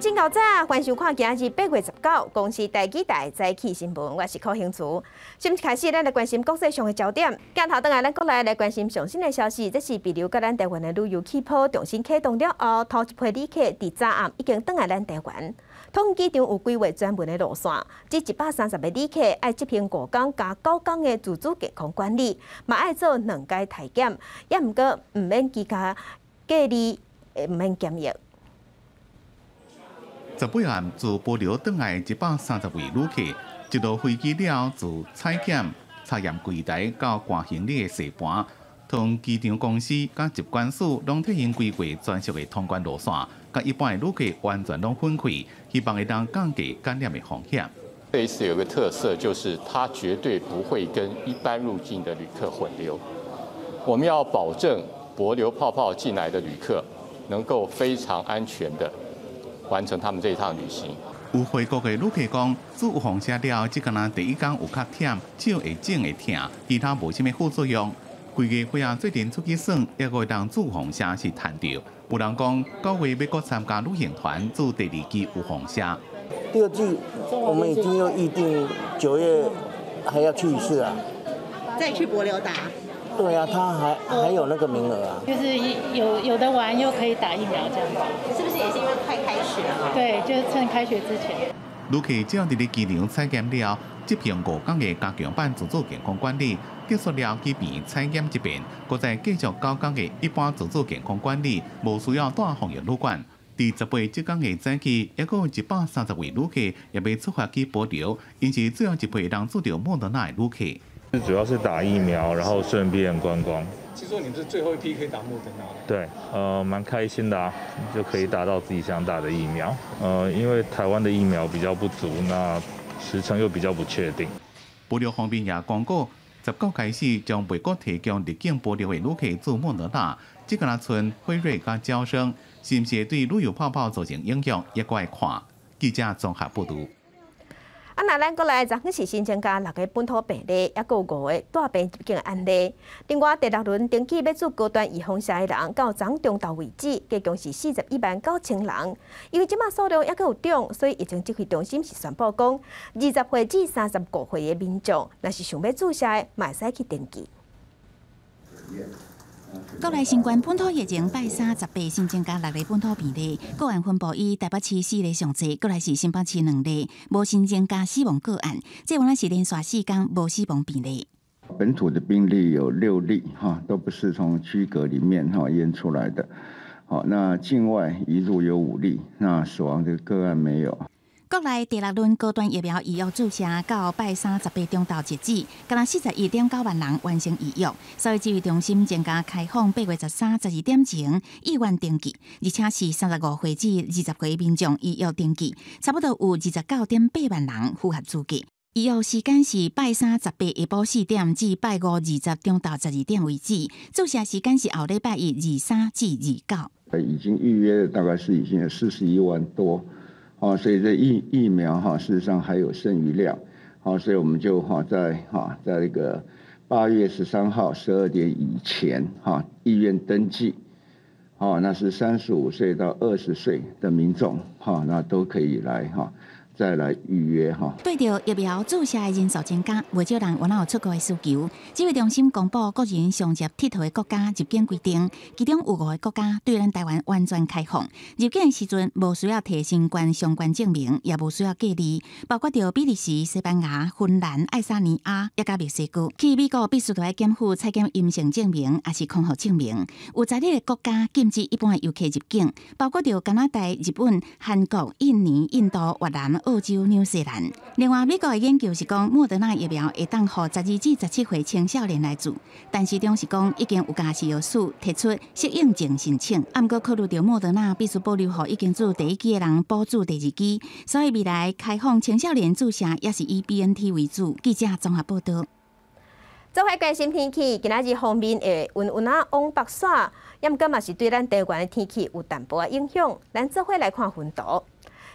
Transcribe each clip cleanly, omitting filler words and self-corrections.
真𠢕早，歡迎收看今日8月19，公視台語台早起新聞，我是柯興慈。新聞開始，咱來關心國際上的焦點。鏡頭轉來咱國內來關心上新的消息，這是帛琉佮咱台灣的旅遊氣泡重新啟動了後，頭一批旅客佇昨暗已經轉來咱台灣。桃園機場有規劃專門的路線，這130個旅客愛執行5工加9工的自主健康管理，嘛愛做兩擺體檢，也毋過毋免居家隔離，毋免檢疫。 18暗自帛琉轉來130位旅客，一落飛機了自採檢、查驗櫃台到掛行李的踅盤，桃園機場公司佮疾管署攏替𪜶規劃專屬的通關路線，佮一般的旅客完全攏分開，希望會當降低感染的風險。這一次有個特色，就是它絕對不會跟一般入境的旅客混流。我們要保證帛琉泡泡進來的旅客能夠非常安全的完成他們這一趟旅行。有回國的旅客講，注預防針了，只敢若第一工有較忝，手會腫會疼，其他無啥物副作用。規家伙仔做陣出去耍，抑閣會當注預防針是趁著。有人講9月欲閣參加旅行團，注第二劑預防針。第二劑我們已經又預定9月還要去一次啊。再去帛琉打。對啊，他還有那個名額啊。就是有得玩又可以打疫苗這樣子。是不是也是因為快開學了？對，就是趁開學之前。旅客只要佇咧機場採檢了，執行5工的加強版自主健康管理，結束了去病院採檢一遍，閣再繼續九工的一般自主健康管理，無需要蹛防疫旅館。佇18這工的早起，抑閣有130位旅客也欲出發去帛琉，𪜶是最後一批通注著莫德納的旅客。主要是打疫苗，然後順便觀光。聽說你們是最後一批可以打莫德納的。對，蠻開心的啊，就可以打到自己想打的疫苗。因為台灣的疫苗比較不足，那時程又比較不確定。帛琉方面也公告，19開始將袂閣提供入境帛琉的旅客注莫德納，這敢若賰輝瑞佮嬌生，是毋是對旅遊泡泡造成影響，也閣愛看。記者綜合報導。啊，若咱國內昨昏是新增加六个本土病例，抑閣有五个帶病入境的案例。另外，第六輪登記欲注高端預防針的人，到昨中晝為止，計共是41萬9千人。因為這馬數量抑閣有漲，所以疫情指揮中心是宣布講，20歲至35歲的民眾，若是想欲注射的，嘛會使去登記。國內新冠本土疫情拜三十八新增加六例本土病例，個案分布以台北市四例上濟，過來是新北市兩例，無新增加死亡個案。這原來是連續四工無死亡病例。本土的病例有六例，哈，都不是從區隔裡面哈驗出來的。好，那境外移入有五例，那死亡的個案沒有。國內第六輪高端疫苗預約注射到拜三十八中晝截止，敢若41.9萬人完成預約，所以指揮中心增加開放8月1312點前意願登記，而且是35歲至20歲民眾預約登記，差不多有29.8萬人符合資格。預約時間是拜三十八下晡4點至拜五20中晝12點為止，注射時間是後禮拜一23至29。已經預約的大概是已經有41萬多。哦，所以這疫苗哈，事實上還有剩餘量，好，所以我們就哈在哈在這個8月13號12點以前哈，意願登記，好，那是35歲到20歲的民眾哈，那都可以來哈，再來預約哈。對著疫苗注射的人數增加，袂少人原來有出國的需求。指揮中心公布個人上捷𨑨迌的國家入境規定，其中有五个國家對咱台灣完全開放，入境的時陣無需要提新冠相關證明，也無需要隔離，包括著比利時、西班牙、芬蘭、愛沙尼亞，抑佮墨西哥。去美國必須著愛檢附採檢陰性證明，抑是康復證明。有12個國家禁止一般的遊客入境，包括著加拿大、日本、韓國、印尼、印度、越南、澳洲、紐西蘭。另外，美國的研究是講，莫德納疫苗會當予12至17歲青少年來注，但是中是講已經有家食藥署提出適應症申請，毋過考慮著莫德納必須保留予已經注第一劑的人補注第二劑，所以未來開放青少年注射也是以 BNT 為主。記者綜合報道。做伙關心天氣，今仔日鋒面會溫溫仔往北徙，也毋過嘛是對咱台灣的天氣有淡薄仔影響。咱做伙來看雲圖。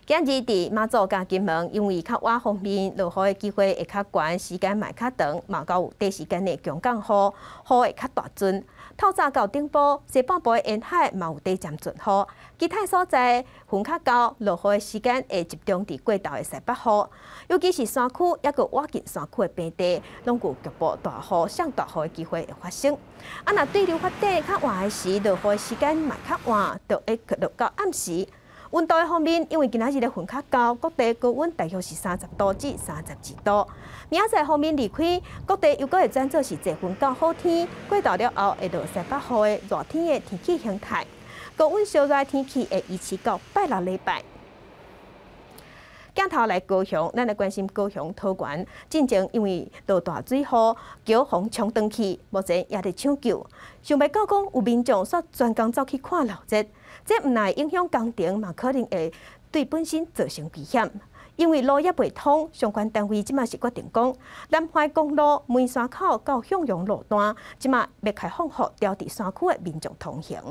今日佇馬祖佮金門，因為較倚方面落雨的機會會較懸，時間嘛較長，嘛閣有短時間的強降雨，雨會較大陣。透早到頂晡，西半部的沿海嘛有短暫陣雨，其他所在雲較厚，落雨的時間會集中佇過晝的西北雨，尤其是山區抑閣倚近山區的平地，攏有局部大雨、上大雨的機會會發生。啊，若對流發展較晏的時，落雨的時間嘛較晚，就會落到暗時。溫度的方面，因為今仔日的雲較厚，各地高溫大約是30度至32度。明仔載方面離開，各地又閣會轉做是濟雲到好天，過晝了後會落西北雨的熱天的天氣形態。高溫燒熱天氣會維持到拜六禮拜。鏡頭來高雄，咱來關心高雄桃園。進前因為落大水雨，橋予沖斷去，目前也佇搶救。想袂到講有民眾煞專工走去看鬧熱，這毋但會影響工程，嘛可能會對本身造成危險。因為路猶未通，相關單位這馬是決定講，南環公路梅山口到向陽路段，這馬欲開放予牢佇山區的民眾通行。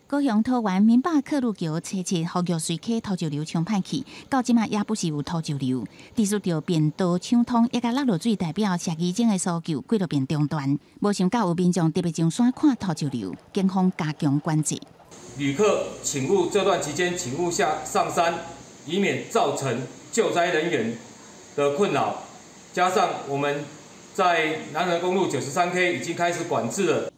高雄桃園民百客路橋初七予玉穗溪土石流沖歹去，到這馬也不時有土石流。持續著便道搶通，抑佮落落水代表謝議政的搜救幾落遍中斷。無想到有民眾特別上山看土石流，警方加強管制。旅客請勿這段期間請勿下上山，以免造成救災人員的困擾。加上我們在南橫公路93K 已經開始管制了。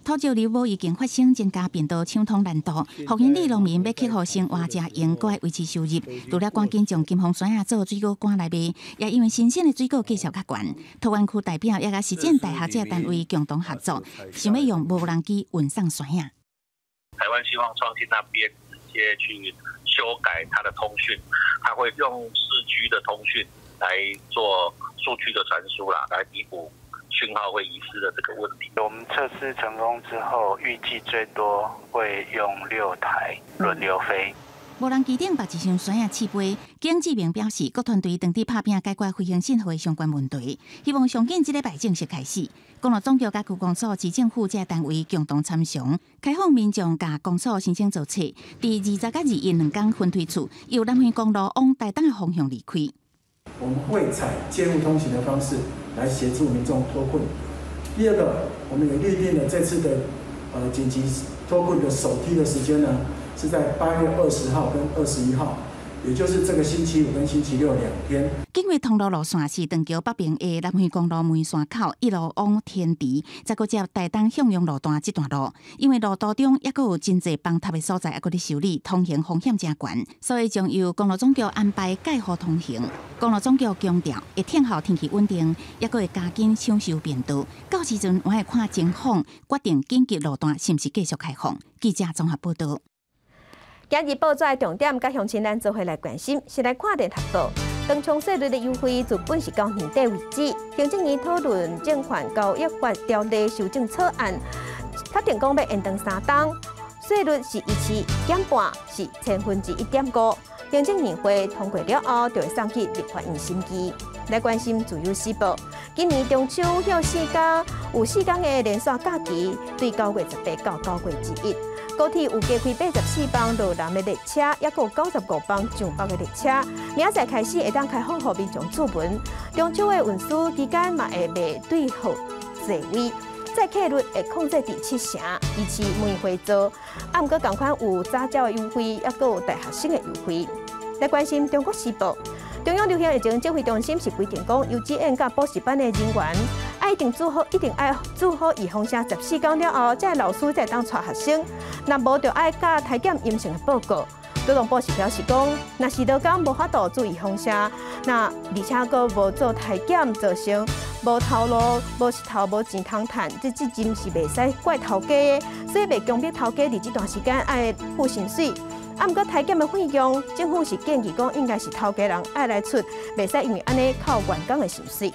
土石流無已經發生，增加便道搶通難度。福興里農民欲克服生活食用，閣愛維持收入，除了趕緊將金鳳山仔做水果趕來賣，也因為新鮮的水果價數較懸。桃園區代表也佮實踐大學這個單位共同合作，想欲用無人機運送山仔。台灣希望創新那邊直接去修改它的通訊，它會用4G 的通訊來做數據的傳輸啦，來彌補訊號會遺失的這個問題。我們測試成功之後，預計最多會用6台輪流飛。無人機頂縛一箱山仔試飛，景志明表示，各團隊當佇拍拚解決飛行信號的相關問題，希望上緊這禮拜正式開始。公路總局佮區公所、市政府這單位共同參詳，開放民眾共公所申請做冊，佇20佮21兩工分推出，由南橫公路往台東的方向離開。我們會採借路通行的方式來協助民眾脫困。第二個，我們也預定了這次的緊急脫困的首梯的時間呢，是在8月20號跟21號，也就是這個星期五跟星期六2天。警衛通路路線是斷橋北邊的南橫公路梅山口一路往天池，再閣接台東向陽路段這段路，因為路途中猶閣有真濟崩塌的所在，猶閣咧修理，通行風險誠懸，所以將由公路總局安排蓋雨通行。公路總局強調，會等候天氣穩定，猶閣會加緊搶修便道。到時陣還會看情況，決定緊急路段是毋是繼續開放。記者綜合報導。今日報紙的重點，佮鄉親咱做伙來關心，先來看聯合報。當沖稅率的優惠自本是到年底為止。行政院討論證券交易法條例修正草案，確定講欲延長3冬，稅率是維持減半，是1.5%。行政院會通過了後，就會送去立法院審議。來關心自由時報，今年中秋休四工，有四工的連續假期，對9月18到9月21。高鐵有加開84班落南的列車，抑閣有95班上北的列車。明仔載開始會當開放予民眾注文。中秋的運輸期間嘛會袂對號座位，載客率會控制佇7成，維持梅花座。啊，毋過仝款有早鳥的優惠，抑閣有大學生的優惠。來關心中國時報，中央流行疫情指揮中心是規定講，幼稚園佮補習班的人員，愛一定做好，一定愛做好預防針14天了後，這老師才會當帶學生。若無就愛佮篩檢陰性的報告。勞動部是表示講，若是勞工無法度做預防針，那而且閣無做篩檢，造成無頭路、無石頭、無錢通趁，這責任是袂使怪頭家的，所以袂強迫頭家佇這段時間愛付薪水。啊，毋過篩檢的費用，政府是建議講應該是頭家人愛來出，袂使因為按呢扣員工的薪水。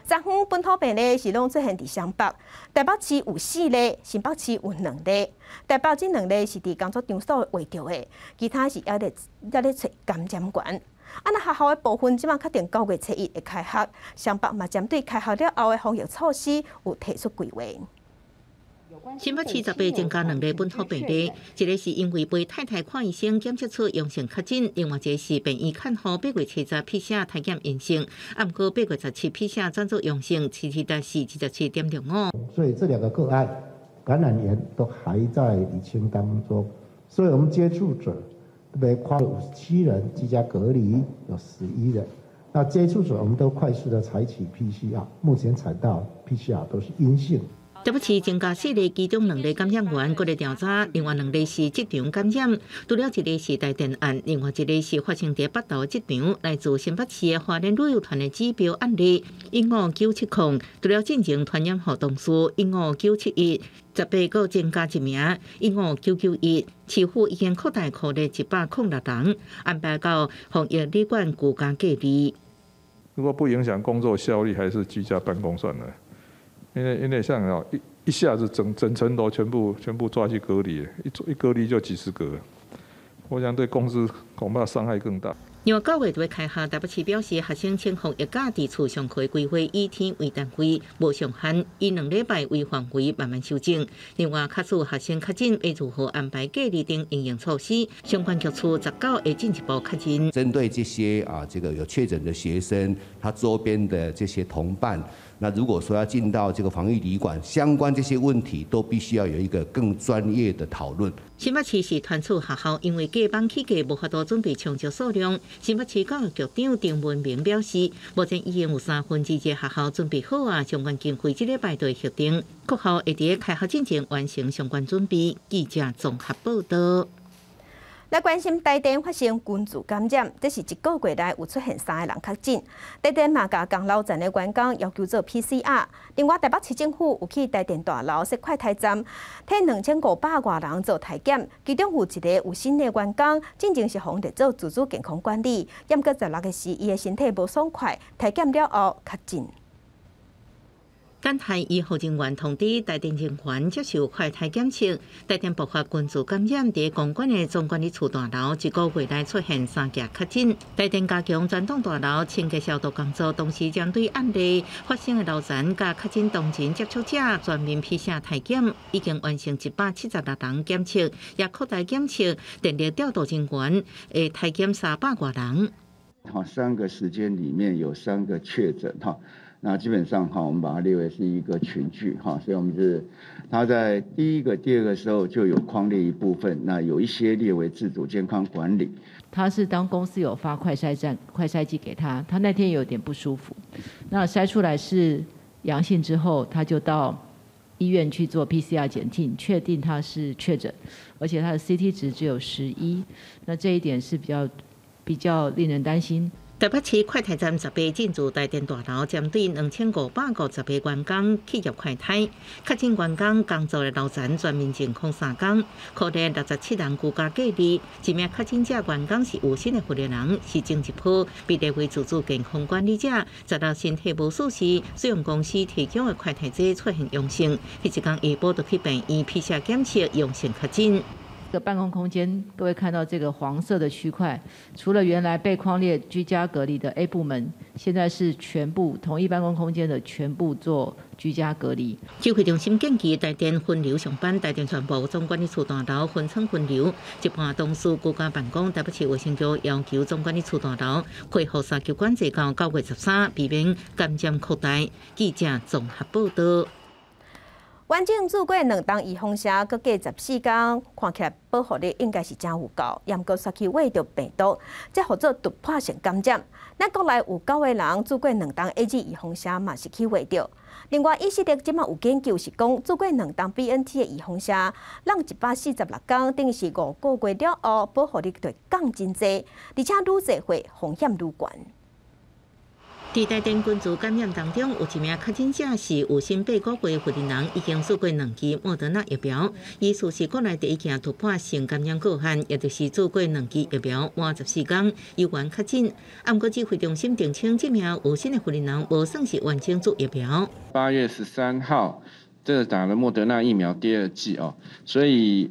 昨昏本土病例是攏出現佇雙北，台北市有四例，新北市有兩例。台北這兩例是佇工作場所秽著的，其他是猶咧揣感染源。啊，若學校的部分，這馬確定9月初1會開學，雙北嘛針對開學了後的防疫措施有提出規劃。新北市18增加兩例本土病例，一个是因為陪太太看醫生檢測出陽性確診，另外一個是病院看護8月7日 PCR 篩檢陰性，啊，毋過8月17 PCR 轉做陽性，CT 值是27.65。所以這兩個個案感染源都還在釐清當中，所以我們接觸者被框了57人，居家隔離有11人。那接觸者我們都快速的採取 PCR，目前採到 PCR 都是陰性。台北市增加四例，其中兩例感染源閣咧調查，另外兩例是職場感染。除了一例是台電案，另外一例是發生佇北投職場，來自新北市的花蓮旅遊團的指標案例15970。除了進前傳染予同事15971，18閣增加一名15991。市府已經擴大匡列106人，安排到防疫旅館居家隔離。如果不影響工作效率，還是居家辦公算了。因為像哦一下子整整層樓全部抓去隔離，一隔離就幾十個，我想對公司恐怕傷害更大。另外，9月就欲開學，台北市表示，學生請防疫假佇厝上課規劃以天為單位，無上限，以2禮拜為範圍慢慢修正。另外，假使學生確診，會如何安排隔離等因應措施？相關局處19會進一步確認。針對這些啊，這個有確診的學生，他周邊的這些同伴。那如果說要進到這個防疫旅館，相關這些問題都必須要有一個更專業的討論。新北市是團處學校，因為過放起價無法度準備充足數量。新北市教育局長丁文明表示，目前已經有2/3個學校準備好啊，相關經費這禮拜就會核定，各校會佇開學進前完成相關準備。記者綜合報道。來關心台電發生群聚感染，這是一個月內有出現三個人確診。台電嘛共工樓層的員工要求做 PCR。另外，台北市政府有去台電大樓設快篩站，替2500外人做篩檢，其中有一个有新的員工，進前是予列做自主健康管理，毋過16日時，伊的身體無爽快，篩檢了後確診。等待醫護人員通知台電人員接受快篩檢測，台電爆發群聚感染，佇公館的總管理處大樓一個月內出現三件確診。台電加強全棟大樓清潔消毒工作，同時針對案例發生的樓層佮確診當前接觸者全面 PCR 篩檢，已經完成176人檢測，也擴大檢測電力調度人員會篩檢300外人。好，三個時間裡面有三個確診哈。那基本上哈，我們把它列為是一個群聚哈，所以我們是他在第一個、第二個時候就有匡列一部分，那有一些列為自主健康管理。他是當公司有發快篩站、快篩劑給他，他那天有點不舒服，那篩出來是陽性之後，他就到醫院去做 PCR 檢定，確定他是確診，而且他的 CT 值只有11，那這一點是比較令人擔心。台北市快篩站18進駐台電大樓，針對2550個員工企業快篩，確診員工工作的樓層全面淨空三工，擴列67人居家隔離。一名確診者員工是有薪的負責人，是前一波被列為自主健康管理者。16身體無舒適，使用公司提供的快篩劑出現陽性，彼一工下晡就去病院 PCR 檢測陽性確診。個辦公空間，各位看到這個黃色的區塊，除了原來被匡列居家隔離的 A 部門，現在是全部同一辦公空間的全部做居家隔離。指揮中心建議台電分流上班，台電全部總管理處大樓分層分流，一半同事居家辦公。台北市衛生局要求總管理處大樓恢復三級管制到9月13，避免感染擴大。記者綜合報道。完整注過兩針預防射，閣過14工，看起來保護力應該是誠有夠，毋過煞去穢著病毒，這號做突破性感染。咱國內有九個人注過兩針 AZ 預防射，嘛是去穢著。另外，以色列這馬有研究是講，注過兩針 BNT 的預防射，人146工，等於是5個月了後，保護力就會降真濟，而且愈濟歲風險愈懸。佇台電群聚感染當中，有一名確診者是有薪8個月負責人，已經注過兩劑莫德納疫苗。伊屬是國內第一件突破性感染個案，也就是注過兩劑疫苗滿14工，猶原確診。毋過指揮中心澄清，這名有薪的負責人無算是完整注疫苗。 8月13號，這個打了莫德納疫苗第二劑哦，所以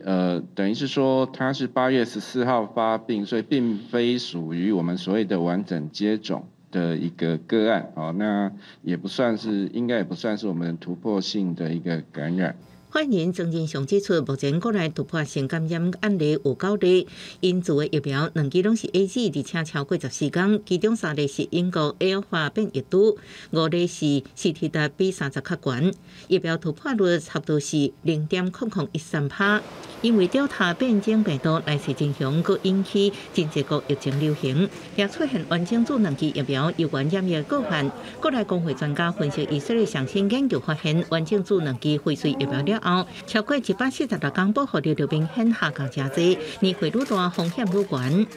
等於是說他是8月14號發病，所以並非屬於我們所謂的完整接種的一個個案哦，那也不算是，應該也不算是我們突破性的一個感染。發言人曾仁祥指出，目前國內突破性感染案例有9例，𪜶注的疫苗兩劑攏是 AZ，而且超過14天，其中3例是英國 Alpha 變異株，5例是 CT 值比30較懸，疫苗突破率差不多是0.0013%。因為 Delta 變種病毒來勢真兇，閣引起真濟國疫情流行，也出現完整注兩劑疫苗猶原染疫個案。國內公衛專家分析以色列上新研究發現，完整注兩劑輝瑞疫苗了後，超過146天保護力就明顯下降誠濟，年歲愈大風險愈懸。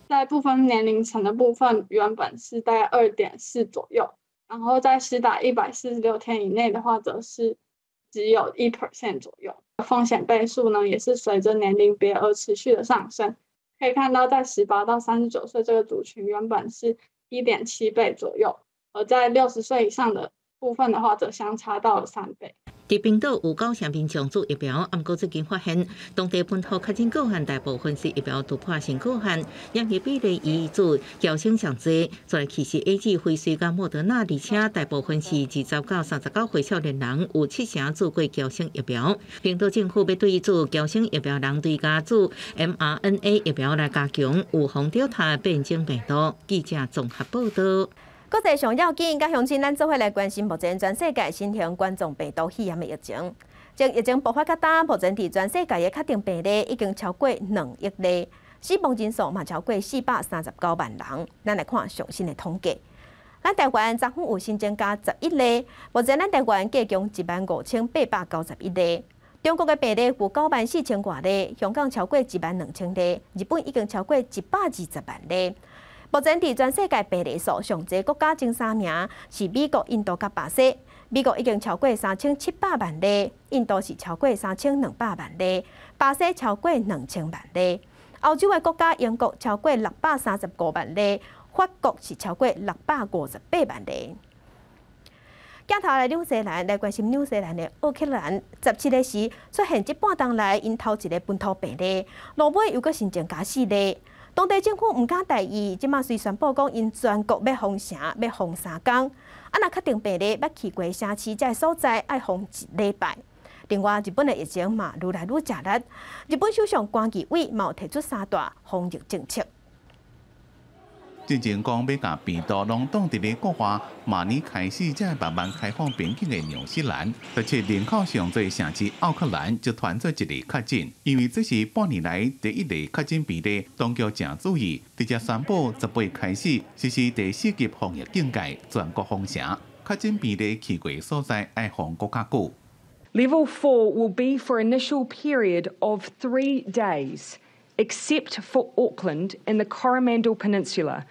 在不分年齡層的部分，原本是大概2.4左右，然後在施打146天以內的話，則是只有1% 左右。風險倍數呢，也是隨着年齡別而持續的上升。可以看到，在18到39歲這個族群，原本是1.7倍左右，而在60歲以上的部分的話，則相差到了3倍。佇冰島有9成民眾注疫苗，毋過最近發現當地本土確診個案大部分是疫苗突破性個案，染疫比例以注嬌生上濟。再其實 AZ、輝瑞佮莫德納，而且大部分是20到39歲少年人，有7成注過嬌生疫苗。冰島政府欲對注嬌生疫苗人追加注 mRNA 疫苗來加強預防 Delta 變種病毒。記者綜合報導。國際上要緊，佮鄉親咱做伙來關心目前全世界新型冠狀病毒肺炎的疫情。這疫情爆發到今，目前佇全世界的確診病例已經超過2億例，死亡人數嘛超過439萬人。咱來看上新的統計，咱台灣昨昏有新增加11例，目前咱台灣計共15,891例。中國的病例有9萬4千外例，香港超過1萬2千例，日本已經超過120萬例。目前佇全世界病例數上濟國家前三名是美國、印度佮巴西。美國已經超過3700萬例，印度是超過3200萬例，巴西超過2000萬例。歐洲的國家英國超過635萬例，法國是超過658萬例。鏡頭來紐西蘭來關心紐西蘭的奧克蘭，17日時出現這半冬來𪜶頭一个本土病例，落尾又閣新增加四例。當地政府毋敢大意，這馬隨宣布講，𪜶全國欲封城，欲封3工。啊，若確定病例捌去過城市這个所在，愛封一禮拜。另外，日本的疫情嘛愈來愈食力，日本首相關義偉嘛有提出三大防疫政策。之前講欲共病毒攏擋佇咧國外，明年開始才會慢慢開放邊境的紐西蘭，而且人口上濟城市奧克蘭就傳出一例確診，因為這是半年來第一例確診病例，當局誠注意，直接宣布18開始實施第四級防疫警戒，全國封城，確診病例去過所在愛封閣較久。 Level 4 will be for initial period of 3 days, except for Auckland and the Coromandel Peninsula,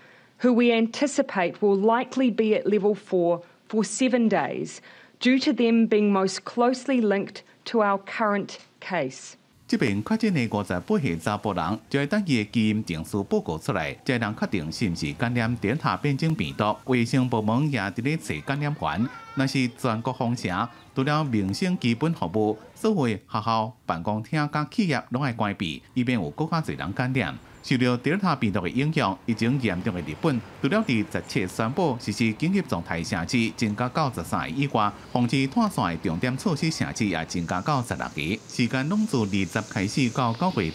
who we anticipate will likely be at level 4 for 7 days, due to them being most closely linked to our current case. 這邊確診的58歲查埔人，就愛等伊的基因定序報告出來，才能確定是毋是感染德爾塔變種病毒。衛生部門也佇咧揣感染源，若是全國封城，除了民生基本服務，所有學校、辦公廳佮企業攏愛關閉，以免有閣較濟人感染。受著德爾塔病毒的影響，疫情嚴重的日本，除了佇17宣布實施緊急狀態城市增加到13个以外，防止拖線的重點措施城市也增加到16個。時間攏自20開始到9月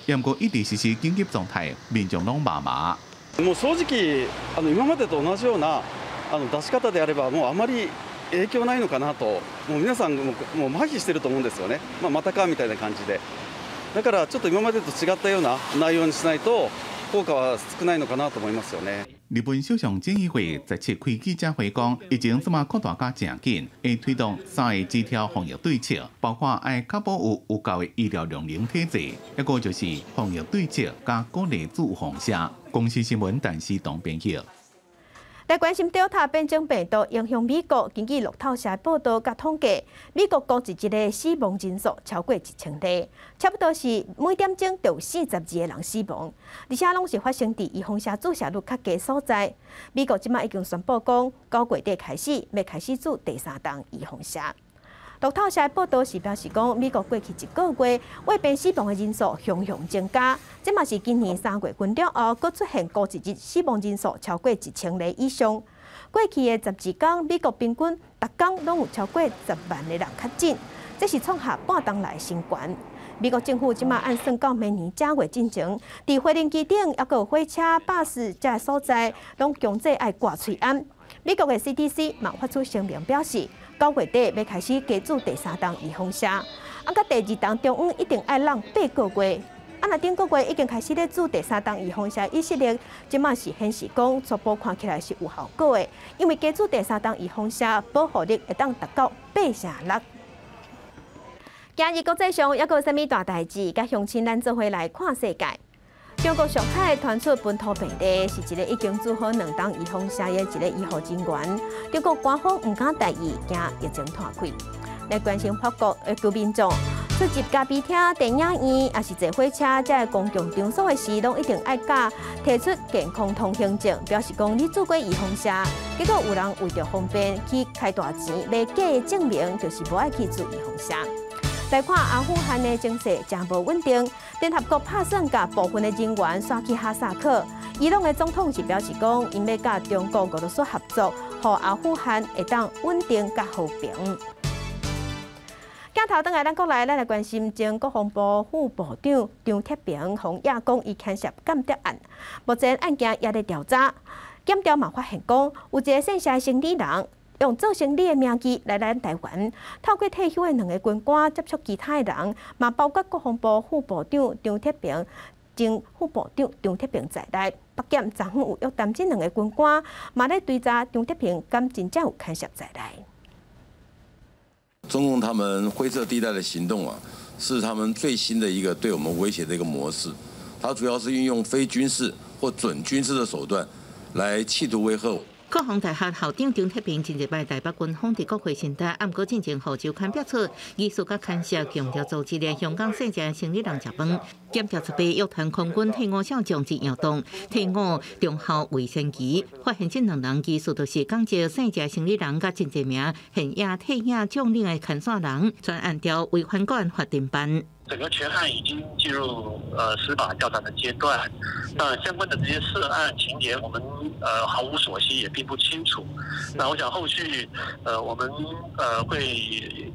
12，毋過一直實施緊急狀態，民眾攏麻麻。もう正直今までと同じような出し方であればもうあまり影響ないのかなと、もう皆さんももう麻痺してると思うんですよね。まあまたかみたいな感じで。だからちょっと今までと違ったような内容にしないと効果は少ないのかなと思いますよね。日本首相菅義偉17開記者會講，疫情這馬擴大甲誠緊，會推動三个這條防疫對策，包括愛確保有有夠的醫療量能體制，一個就是防疫對策佮鼓勵注放射。公視新聞陳思東編譯。來關心 Delta 變種病毒影響美國，根據路透社報導佮統計，美國過一日的死亡人數超過1000例，差不多是每點鐘就有42個人死亡，而且攏是發生佇預防射注射率較低所在。美國這馬已經宣布講，9月底開始欲開始注第三針預防射。路透社報導是表示講，美國過去一個月患病死亡的人數雄雄增加，這嘛是今年3月份了後，閣出現過一日死亡人數超過1000例以上。過去的12工，美國平均逐工攏有超過10萬个人確診，這是創下半冬來新高。美國政府這馬按算到明年正月進前，佇飛行機頂，抑閣火車、巴士這个所在，攏強制愛掛喙罨。美國的 CDC 嘛發出聲明表示，9月底欲開始加注第三針預防射，啊，佮第二針中央一定愛等8個月。啊，若頂個月已經開始咧注第三針預防射，以色列這馬是顯示講初步看起來是有效果的，因為加注第三針預防射保護力會當達到86%。今日國際上猶閣有啥物大代誌？佮鄉親咱做伙來看世界。中國上海傳出本土病例，是一個已經注好兩針預防射的一個醫護人員。中國官方毋敢大意，驚疫情拖開。來關心法國的民眾出入咖啡廳、電影院，抑是坐火車，這个公共場所的時，攏一定愛佮提出健康通行證，表示講你注過預防射。結果有人為著方便去開大錢買假的證明，就是無愛去注預防射。來看阿富汗的情勢誠無穩定，聯合國拍算共部分的人員徙去哈薩克。伊朗的總統是表示講，𪜶欲佮中國、俄羅斯合作，予阿富汗會當穩定佮和平。鏡頭轉來咱國內，咱來關心前國防部副部長張鐵平，予影講伊牽涉間諜案，目前案件也咧調查。檢調嘛發現講，有一个姓謝的生理人，用做生理的名義來咱台灣，透過退休的兩個軍官接觸其他的人，嘛包括國防部副部長張鐵平、前副部長張鐵平在內。北檢昨昏有約談這兩个軍官，嘛咧追查張鐵平敢真正有牽涉在內。中共他們灰色地帶的行動啊，是他們最新的一個對我們威脅的一個模式。它主要是運用非軍事或準軍事的手段，來企圖威嚇。國防大學校長張鐵平前一擺台北軍方佇國會陳詞，毋過進前予周刊爆出，疑似佮牽涉強調組織的香港細隻生理人食飯。檢調十八約談空軍退伍少將陳耀東、退伍中校魏先奇，發現這兩人疑似就是港籍細隻生理人佮真濟名現役退役將領的牽線人，全按照違反國安法偵辦。整個全案已經進入司法調查的階段，那相關的這些涉案情節，我們毫無所悉，也並不清楚。那我想後續我們會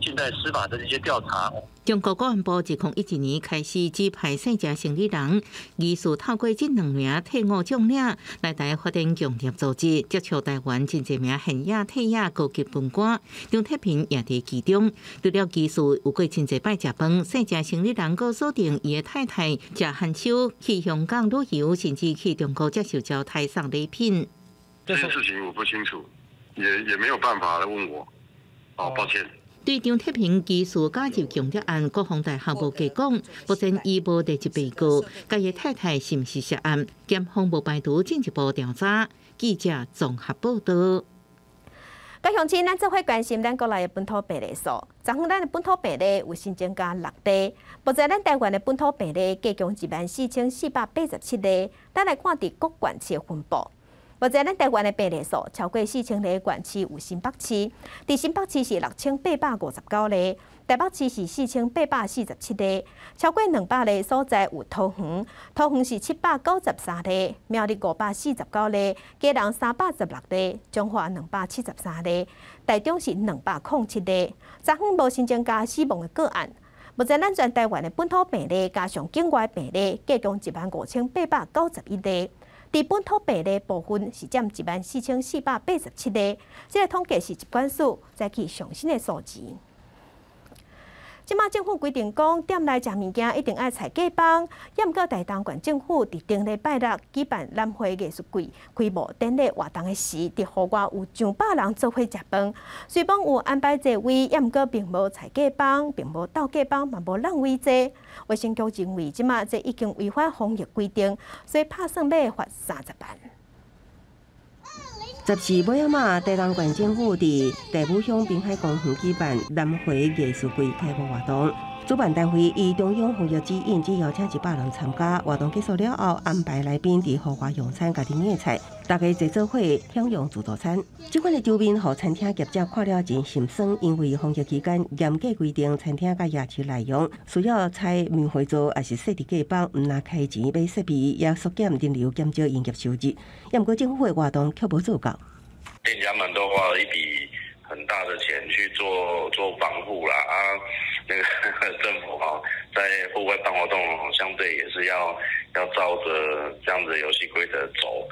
靜待司法的這些調查。中國國安部2011年開始指派細隻生理人，疑似透過這兩名退伍將領來台發展共諜組織，接觸台灣真濟名現役退役高級軍官，張鐵平也佇其中。除了疑似有過真濟擺食飯，細隻生理人閣鎖定伊的太太謝韓秋去香港旅遊，甚至去中國接受招待送禮品。這件事情我不清楚，也沒有辦法來問我，哦，抱歉。對張鐵平疑似加入共諜案，國防大學無加講，目前伊無列入被告，佮伊太太是毋是涉案，檢方無排除進一步調查。記者綜合報道。各鄉親，咱做伙關心咱國內的本土病例數。昨昏咱的本土病例有新增加6例，目前咱台灣的本土病例計共14,487例。咱來看佇各縣市的分布。目前咱台灣的病例數超過4000例，縣市有新北市，佇新北市是6859例，台北市是4847例，超過200例所在有桃園，桃園是793例，苗栗549例，基隆316例，彰化273例，台中是207例。昨昏無新增加死亡的個案。目前咱全台灣的本土病例加上境外病例，計共15,891例。佇本土病例部分是佔14,487例，這个統計是疾管署早起上新的數字。這馬政府規定講，店內食物件一定愛採隔板，也毋過台東縣政府佇頂禮拜六舉辦南迴藝術季開幕典禮活動的時，佇戶外有上百人做伙食飯，雖罔有安排座位，也毋過並無採隔板，並無鬥隔板，嘛無讓位坐。衛生局認為，這馬這已經違反防疫規定，所以拍算欲罰30萬。 14尾仔馬，台東縣政府佇大武鄉濱海公園舉辦南迴藝術季開幕活動。主辦單位依中央防疫指引，只邀請100人參加。活動結束了後，安排來賓佇戶外用餐，家己捏菜，大家坐做伙享用自助餐。這款的場面，予餐廳業者看了真心酸，因為防疫期間嚴格規定，餐廳佮夜市內用需要採棉花座，抑是設置隔板，毋但開錢買設備，也縮減人流，減少營業收入。也毋過政府的活動卻無做到。店家們都花了一筆很大的錢去做做防護啦，啊。那個政府哈，在戶外辦活動，相對也是要照着這樣子遊戲規則走。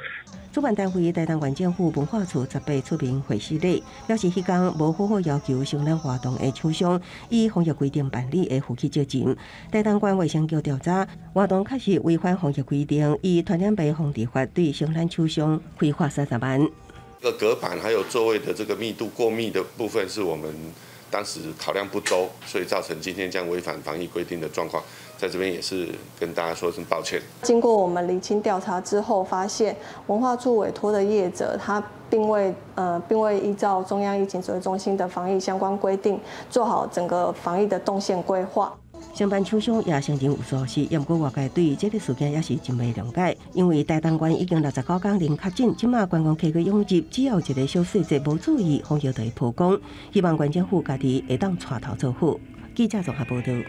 主辦單位台東縣政府文化處18出面回釋禮，表示彼工無好好要求承辦活動的廠商依防疫規定辦理，會負起責任。台東縣衛生局調查，活動確實違反防疫規定，依傳染病防治法對承辦廠商開罰30萬。這個隔板還有座位的這個密度過密的部分，是我們當時考量不周，所以造成今天這樣違反防疫規定的狀況，在這邊也是跟大家說聲抱歉。經過我們釐清調查之後，發現文化處委託的業者，他並未依照中央疫情指揮中心的防疫相關規定，做好整個防疫的動線規劃。承辦廠商也承認有疏失，毋過外界對這個事件也是真袂諒解，因為台東縣已經69工零確診，這馬觀光客閣湧入，只要一個小細節無注意，風險就會曝光。希望縣政府家己會當帶頭做好。記者綜合報導。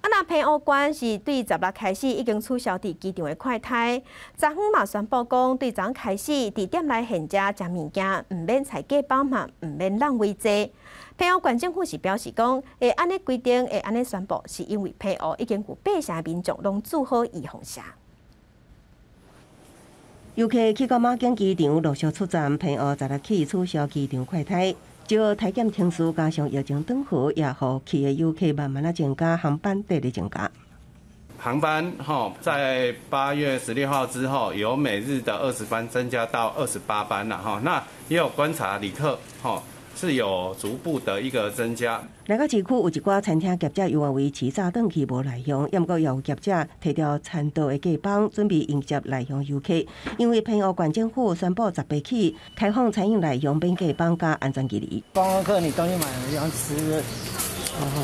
啊，那澎湖縣是對16開始已經取消佇機場的快篩，昨昏嘛宣布講，對昨開始佇店內現食食物件，毋免裁價包嘛，毋免讓位坐。澎湖縣政府是表示講，會按呢規定，會按呢宣布，是因為澎湖已經有8成民眾攏注好預防射。遊客去到馬景機場陸續出站，澎湖16起取消機場快篩。這個體檢程序加上疫情轉好，也予去的遊客慢慢仔增加，航班綴咧增加。航班吼，在8月16號之後，由每日的20班增加到28班了哈。那也有觀察旅客吼，是有逐步的一個增加。來到市區有一寡餐廳業者猶原維持早轉去無內用，毋過也有業者提著餐桌的隔板，準備迎接內鄉遊客。因為澎湖縣政府宣布18起開放餐飲內用免隔板佮安全距離。觀光客你東西買了要吃，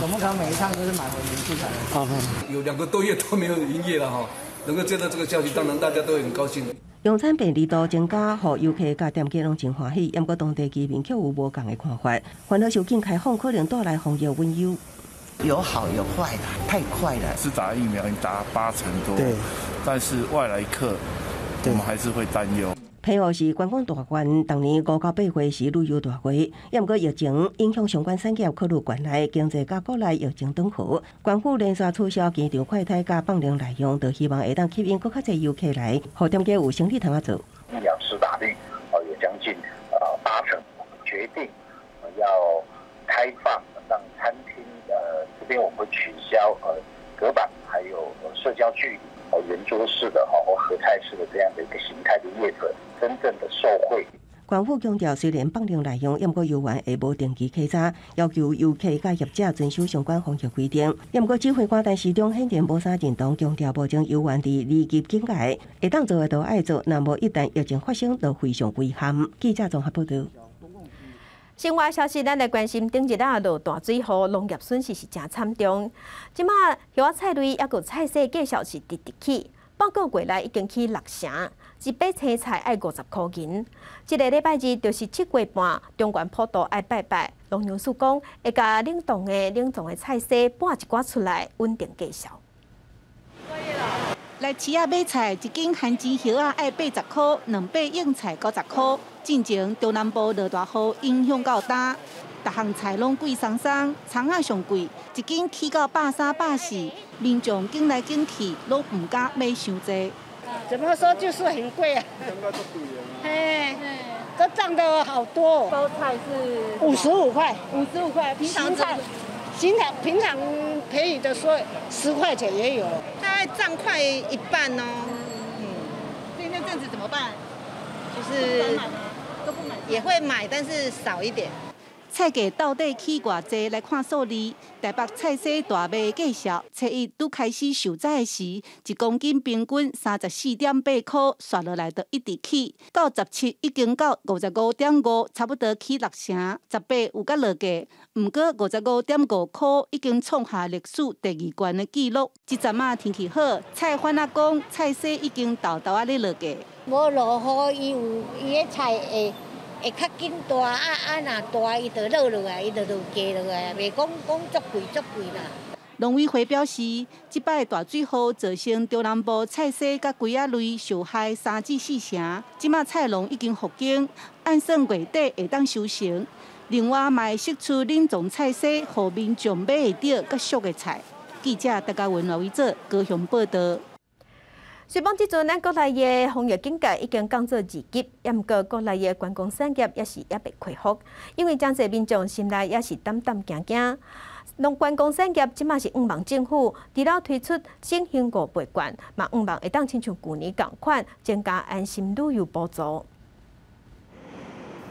總不可能每一趟都是買回民宿才。有2個多月都沒有營業了哈，能夠接到這個消息，當然大家都很高興。用餐便利度增加，予遊客佮店家攏真歡喜。毋過當地居民卻有無仝的看法，煩惱傷緊開放可能帶來防疫隱憂。有好有壞的，太快了。施打疫苗已達8成多，對，但是外來客，我們還是會擔憂。澎湖是觀光大縣，逐年5到8月是旅遊大月，毋過疫情影響相關產業，考慮縣內經濟佮國內疫情轉好，縣府連續取消機場快篩佮放任內用，就希望會當吸引閣較濟遊客來，予店家有生意通仔做。疫苗施打率有將近8成，決定要開放，讓餐廳這邊我們會取消隔板，還有社交距離，圓桌式的或合菜式的這樣的一個形態的業者。真正的受惠。官府強調，雖然放任內用，毋過猶原會無定期檢查，要求遊客佮業者遵守相關防疫規定。毋過指揮官陳時中顯然無啥認同，強調目前猶原佇二級警戒，會當做的都愛做，若無一旦疫情發生，就非常遺憾。記者綜合報導。新聞消息，咱來關心頂日啊落大水雨，農業損失是誠慘重。這馬葉仔菜類猶閣菜市繼續是直直起，半個月來已經起6成，一把青菜愛50箍銀。這个禮拜二就是7月半，中元普渡愛拜拜。農糧署講會共冷凍的菜市搬一寡出來，穩定價數。來市仔買菜，一斤番薯葉仔愛80箍，兩把莧菜50箍。進前中南部落大雨，影響夠大，逐項菜攏貴桑桑，蔥仔上貴，一斤起到130、140，民眾揀來揀去，攏毋敢買傷濟。怎麼說就是很貴啊！嘿，都漲得好多。包菜是55塊，55塊，平常菜，平常平常便宜的時候10塊錢也有，大概漲快一半哦。嗯，所以那陣子怎麼辦？就是都不買，也會買，但是少一點。菜價到底起偌濟？來看數字。台北菜市大賣繼續，初一拄開始受宰時，一公斤平均34.8箍，紲落來就一直起，到17已經到55.5，差不多起6成。18有閣落價，毋過55.5箍已經創下歷史第二懸的紀錄。這陣仔天氣好，菜販仔講菜市已經沓沓仔咧落價。無落雨，伊有伊的菜會會較緊大，啊啊若大伊就落落來，伊就落價落來，袂講講足貴足貴啦。农委会表示，這擺大水禍造成中南部菜市佮瓜仔類受害3至4成，這馬菜農已經復耕，按算月底會當收成。另外，嘛會釋出冷藏菜市，予民眾買會著較俗的菜。記者戴家文、羅維哲高雄報道。雖講這陣咱國內的防疫警戒已經降做2級，也毋過國內的觀光產業也是猶未恢復，因為誠濟民眾心內也是膽膽驚驚。農觀光產業這馬是向望政府除了推出振興五倍券，嘛向望會當親像舊年仝款增加安心旅遊補助。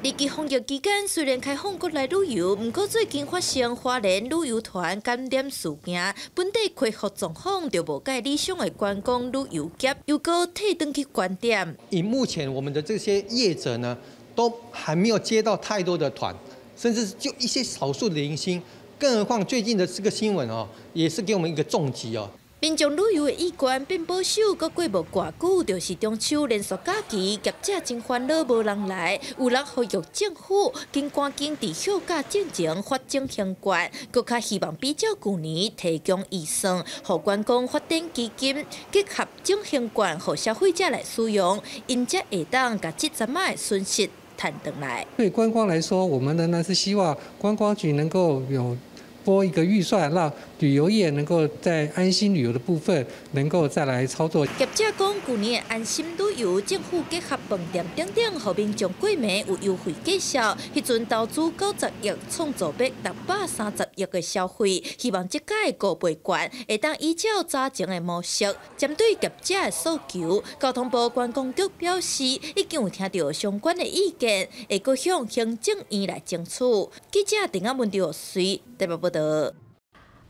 二級防疫期間雖然開放國內旅遊，毋過最近發生花蓮旅遊團感染事件，本地恢復狀況就無蓋理想的觀光旅遊業，又閣退轉去原點。以目前我們的這些業者呢，都還沒有接到太多的團，甚至就一些少數的零星，更何況最近的這個新聞哦，也是給我們一個重擊哦。民眾旅遊的意願變保守，閣過無偌久，就是中秋連續假期，業者真煩惱無人來。有人呼籲政府緊趕緊佇休假進前發振興券，閣較希望比照舊年提供預算，予觀光發展基金結合振興券，予消費者來使用，𪜶才會當共這陣仔的損失趁轉來。對觀光來說，我們仍然是希望觀光局能夠有撥一個預算，讓旅遊業能夠在安心旅遊的部分能夠再來操作。業者講，舊年安心旅遊政府結合飯店等等，予民眾過暝有優惠介紹。彼陣投資90億，創造欲630億的消費。希望這屆五倍券會當依照早前的模式，針對業者的訴求，交通部觀光局表示，已經有聽著相關的意見，會閣向行政院來爭取。記者鄭阿文劉隨台北報道。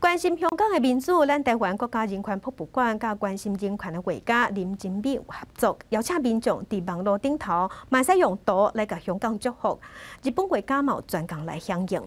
關心香港的民主，咱台灣國家人權博物館佮關心人權的畫家林真美有合作，邀請民眾佇網路頂頭，嘛會使用圖來共香港祝福。日本畫家嘛有專工來響應。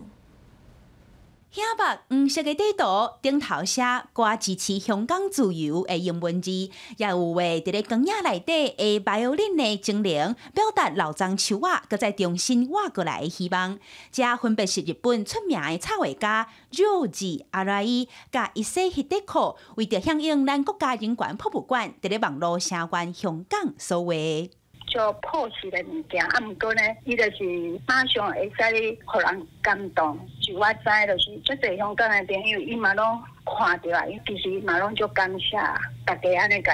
顯白黃色的底圖頂頭寫歌支持香港自由的英文字，也有畫佇咧光影內底的 violin 的精靈，表達老樟樹仔閣再重新活過來的希望。這分別是日本出名的插畫家 Ryoji 阿拉伊佮伊勢彼得子，為著響應咱國家人權博物館佇咧網路聲援香港所畫。足樸實的物件，啊，毋過呢，伊就是馬上會使予人感動。就我知，就是足濟香港的朋友，伊嘛攏看著啊，伊其實嘛攏足感謝大家按呢共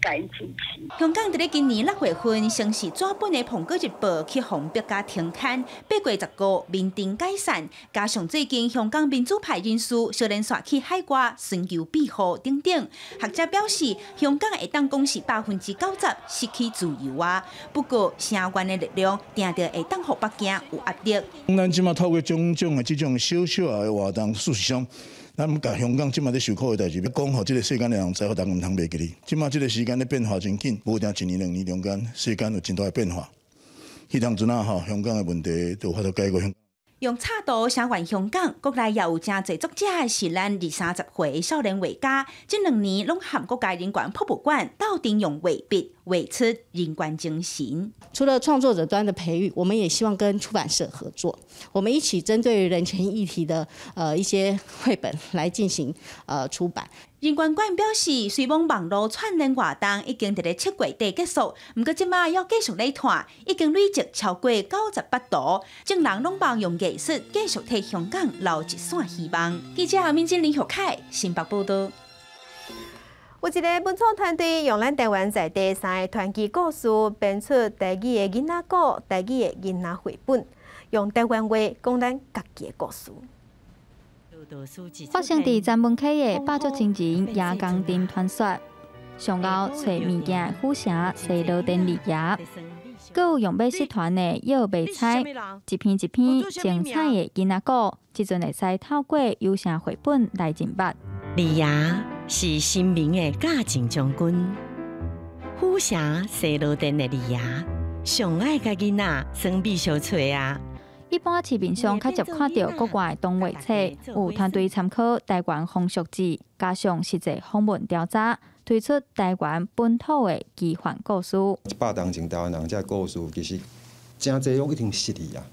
𪜶支持。香港佇咧今年6月份，先是紙本的《蘋果日報》去予逼甲停刊，8月15面臨解散，加上最近香港民主派人士相連紲去海外尋求庇護等等，學者表示，香港會當講是90%失去自由啊。不過聲援的力量，定定會當予北京有壓力。咱這馬透過種種的這種小小的活動，事實上，咱共香港這馬咧受苦的代誌，欲講予這个世間的人知，咱毋通袂記哩。這馬這个時間咧變化真緊，無一定一年兩年中間，世間有真大的變化。彼當陣啊吼，香港的問題就有法度解決。用插圖聲援香港，國內也有誠濟作者是咱20-30歲的少年畫家，這兩年攏和國家人權博物館鬥陣用畫筆畫出人權精神。除了創作者端的培育，我們也希望跟出版社合作，我們一起針對人權議題的一些繪本來進行出版。人權館表示，雖罔網路串聯活動已經佇咧7月底結束，毋過這馬猶繼續咧湠，已經累積超過98圖，眾人攏望用藝術繼續替香港留一線希望。記者敏珍林玉凱新北報道。有一个文創團隊用咱台灣在地三个傳奇故事編出台語的囡仔故、台語的囡仔繪本，用台灣話講咱家己的故事。發生佇曾文溪的百足真人爺公鎮傳說，上後揣物件的虎城西螺殿二爺，閣有用馬戲團的藥袂猜，一篇一篇精彩的囡仔故，這陣會使透過有聲繪本來認捌。二爺是神明的駕靖將軍，虎城西螺殿的二爺上愛共囡仔耍秘相揣啊。一般市面上較少看著國外的動畫冊，有團隊參考台灣風俗誌，加上實際訪問調查，推出台灣本土的奇幻故事。100年前台灣人這个故事，其實誠濟攏已經失去啊。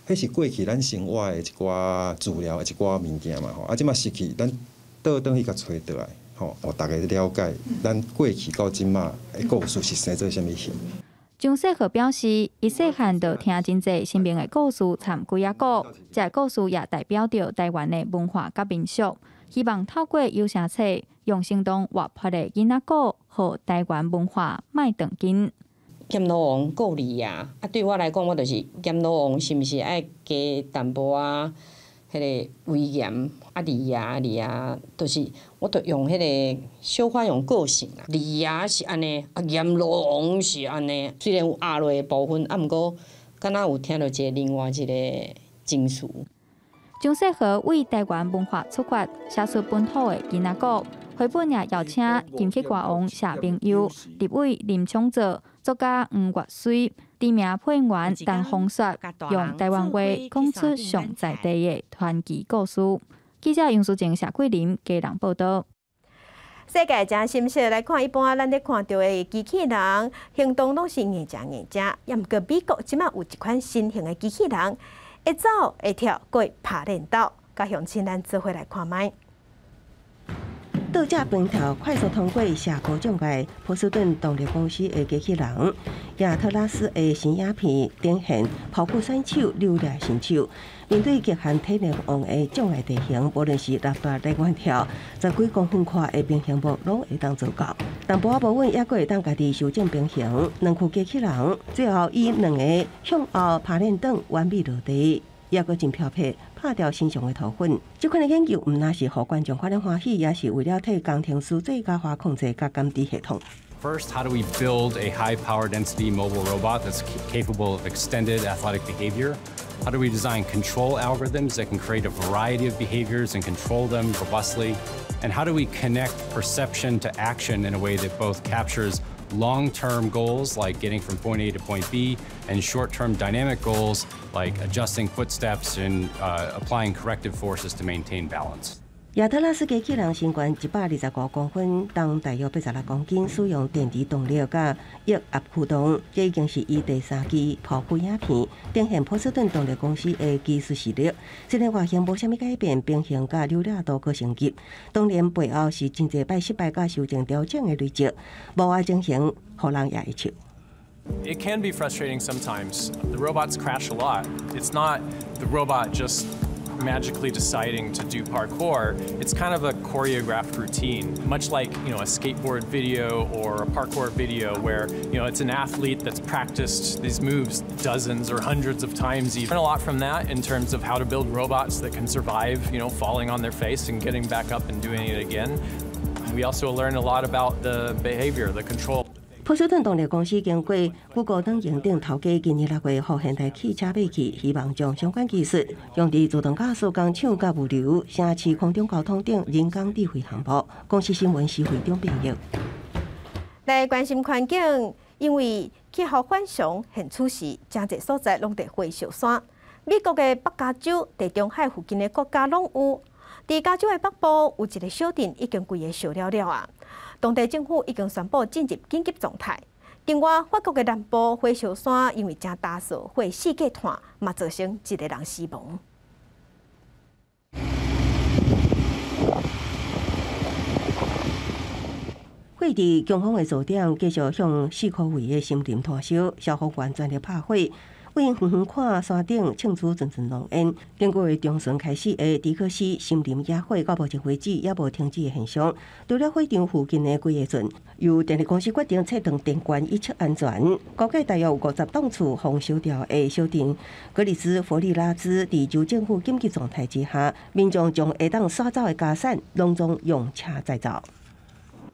彼是過去咱生活的一寡資料、一寡物件嘛吼，啊，這馬失去，咱倒轉去共揣倒來，吼，予大家了解咱過去到這馬的故事是生做啥物形。張世和表示，伊細漢就聽真濟神明的故事，參鬼仔古，這个故事也代表著台灣的文化佮民俗。希望透過有聲冊，用生動活潑的囡仔故，予台灣文化莫斷根。閻羅王顧二爺，啊，對我來講，我就是閻羅王是毋是愛加淡薄仔彼个威嚴？啊，二爺二爺，就是我就用彼个小可用個性啊。二爺是按呢，啊，閻羅王是按呢。雖然有壓落的部分，啊，毋過敢若有聽著一个另外一个情緒。張世和為台灣文化出發，寫出本土的囡仔故。繪本也邀請金曲歌王謝明佑、立委林昶佐、作家黃月水、知名配音員陳風雪，用台灣話講出上在地的傳奇故事。記者楊淑靜、謝桂林家人報道。世界誠心說來看，一般咱咧看著的機器人行動攏是硬正硬正，也毋過美國這馬有一款新型的機器人，會走會跳，閣會拍練鬥，佮鄉親咱做伙來看覓。倒車平跳快速通過社交障礙，波士頓動力公司的機器人亞特拉斯的新影片展現跑酷選手扭力新手，面對極限體能王的障礙地形，無論是立大來遠跳，十幾公分寬的平衡木攏會當做到。淡薄仔無穩，猶閣會當家己修正平衡。兩驅機器人最後以兩个向後拋鏈轉完美落地，猶閣真飄撇。拍掉身上的塗粉，這款的研究毋但是予觀眾看了歡喜，也是為了替工程師做優化控制佮感知系統。 First, how do we build a high power density mobile robot that's capable of extended athletic behavior? How do we design control algorithms that can create a variety of behaviors and control them robustly? And how do we connect perception to action in a way that both captures long-term goals like getting from point A to point B and short-term dynamic goals like adjusting footsteps and applying corrective forces to maintain balance? 亞特拉斯機器人身懸125公分，重大約86公斤，使用電池動力佮液壓驅動。這已經是伊第三支跑酷影片，展現波士頓動力公司的技術實力。雖然外形無啥物改變，平衡佮扭力都閣升級。當然背後是真濟擺失敗佮修正調整的累積，無愛進行，予人也會笑。 It can be frustrating sometimes. The robots crash a lot. It's not the robot just magically deciding to do parkour. It's kind of a choreographed routine, much like a skateboard video or a parkour video where it's an athlete that's practiced these moves dozens or hundreds of times. You learn a lot from that in terms of how to build robots that can survive falling on their face and getting back up and doing it again. We also learn a lot about the behavior, the control. 波士頓動力公司經過谷歌等認定頭家，今年6月予現代汽車買去，希望將相關技術用佇自動駕駛工廠佮物流、城市空中交通等人工智慧項目。公視新聞施惠中編譯。來關心環境，因為氣候反常現此時，誠濟所在攏佇火燒山。美國的北加州、地中海附近的國家攏有。佇加州的北部有一个小鎮已經規个燒了了啊！當地政府已經宣布進入緊急狀態。另外，法國的南部火燒山因為誠焦燒，火四界竄，嘛造成一个人死亡。火佇強風的灶頂繼續向四箍圍的森林拖燒，消防員全力拍火。為遠遠看山頂衝出陣陣濃煙。頂個月中旬開始的迪克斯森林野火，到目前為止猶無停止的現象。除了火場附近的幾個鎮，由電力公司決定切斷電源以策安全。估計大約有50棟厝予燒掉的小鎮格里斯弗利拉茲，佇州政府緊急狀態之下，民眾將會當徙走的家產攏總用車載走。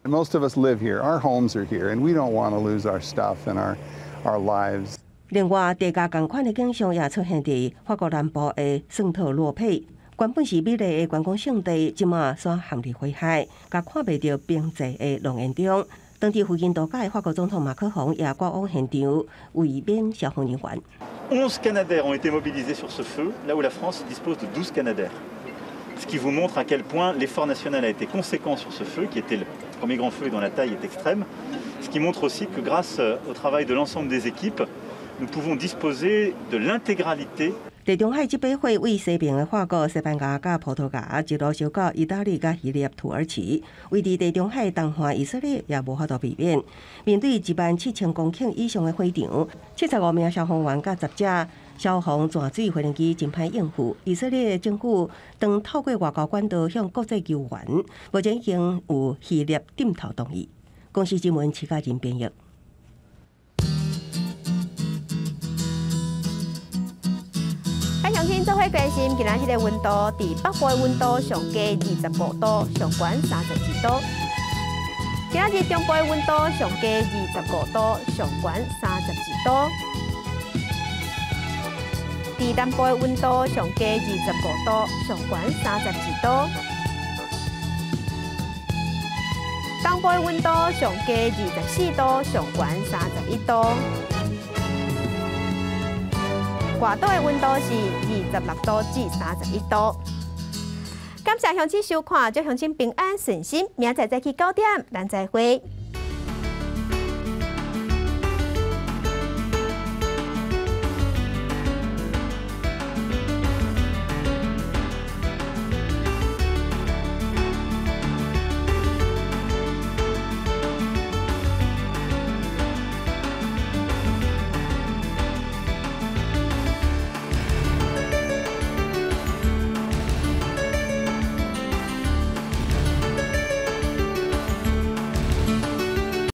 Most of us live here. Our homes are here, and we don't want to lose our stuff and our lives. 另外，地價仝款的景象也出現佇法國南部的聖特羅佩，原本是美麗的觀光勝地，這馬煞陷入火海，共看袂著平靜的濃煙中。當地附近度假的法國總統馬克宏也趕往現場慰勉消防人員。 11 Canadairs ont été mobilisés sur ce feu, là où la France dispose de 12 Canadairs. Ce qui vous montre à quel point l'effort national a été conséquent sur ce feu, qui était le premier grand feu et dont la taille est extrême. Ce qui montre aussi que grâce au travail de l'ensemble des équipes, nous pouvons disposer de l'intégralité. 地中海這把火對西爿的法國、西班牙佮葡萄牙，一路燒到意大利佮希臘、土耳其，位佇地中海東岸以色列也無法度避免。面對17,000公頃以上的火場，75名消防員佮10架消防潛水飛行機真歹應付。以色列政府當透過外交管道向國際求援，目前已經有希臘點頭同意。公視新聞徐家仁編譯。鄉親做伙關心，今仔日的溫度，佇北部的溫度上低25度，上懸32度。今仔日中部的溫度上低25度，上懸32度。佇南部的溫度上低25度，上懸32度。東部的溫度上低24度，上懸31度。外島的溫度是26度至31度。感謝鄉親收看，祝鄉親平安順心。明仔載早起9點，咱再會。